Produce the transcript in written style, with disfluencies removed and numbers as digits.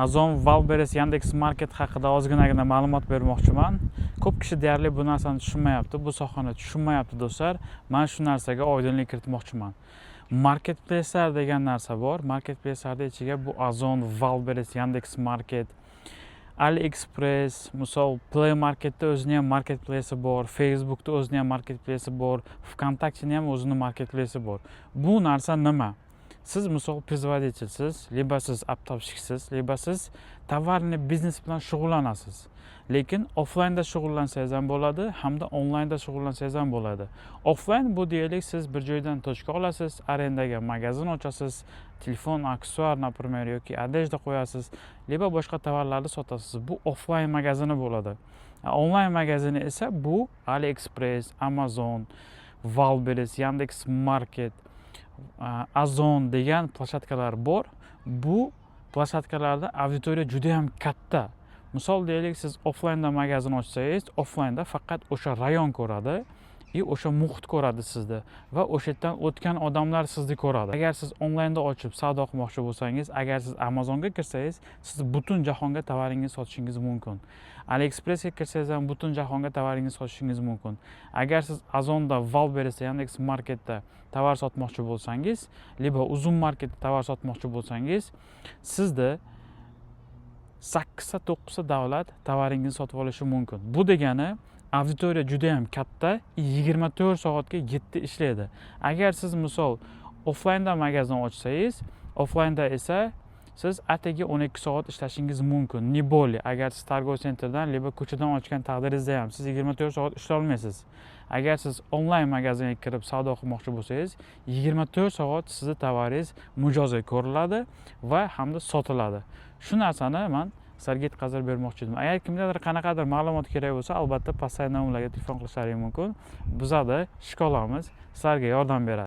Ozon, Wildberries, Yandex Market haqida ozginagina ma'lumot bermoqchiman. Ko'p kishi deyarli bu narsani tushunmayapti, bu sohani tushunmayapti, do'stlar. Man shu narsaga oydinlik kiritmoqchiman. Marketplacelar degan narsa bor. Marketplacelarni ichiga bu Ozon, Wildberries, Yandex Market, AliExpress, misol, Play Marketda o'zini ham marketplace'i bor, Facebookda o'zini ham marketplace'i bor, VKontakteni ham o'zini marketplace'i bor. Bu narsa nima? Siz, misol, производитель siz, либо siz оптовщик siz, либо siz товарный biznes bilan shug'ullanasiz. Lekin offlaynda shug'ullansangiz ham bo'ladi, hamda onlaynda shug'ullansangiz ham bo'ladi. Offlayn bu, deylik, siz bir joydan точка olasiz, arendaga magazin ochasiz, telefon, aksessuar, например, yoki одежда qo'yasiz, либо boshqa tovarlarni sotasiz. Bu offlayn magazini bo'ladi. Onlayn magazini esa bu AliExpress, Amazon, Wildberries, Yandex Market, Ozon degan площадка lar bor. Bu площадка larda auditoriya juda ham katta. Misol, deylik, siz offlaynda magazin ochsangiz, offlaynda faqat o'sha rayon ko'radi и o'sha muhit ko'radi sizni va o'sha yerdan o'tgan odamlar sizni ko'radi. Agar siz onlaynda ochib savdo qilmoqchi bo'lsangiz, agar siz Amazonga kirsangiz, siz butun jahonga tovaringizni sotishingiz mumkin. AliExpressga kirsangiz ham butun jahonga tovaringizni sotishingiz mumkin. Agar siz Ozonda, Wildberriesda, Yandex Marketda tovar sotmoqchi bo'lsangiz, либо Uzum Marketda tovar sotmoqchi bo'lsangiz, sizda sakkizta, to'qqizta davlat tovaringizni sotib olishi mumkin. Bu degani auditoriya juda ham katta, 24 soatga 7 ishlaydi. Agar siz, misol, offlaynda magazin ochsangiz, offlaynda esa siz atigi 12 soat ishlashingiz mumkin, не более. Agar siz торговый центр dan либо ko'chadan ochgan taqdiringizda ham siz 24 soat ishlolmaysiz. Agar siz onlayn magazinga kirib savdo qilmoqchi bo'lsangiz, 24 soat sizni tovaringiz mijozga ko'riladi va hamda sotiladi. Shu narsani man sizlarga yetkazib bermoqchi edim. Agar kimdadir qanaqadir ma'lumot kerak bo'lsa, albatta, pastdagi nomerlarga telefon qilishlaring mumkin. Bizada школа miz sizlarga yordam beradi.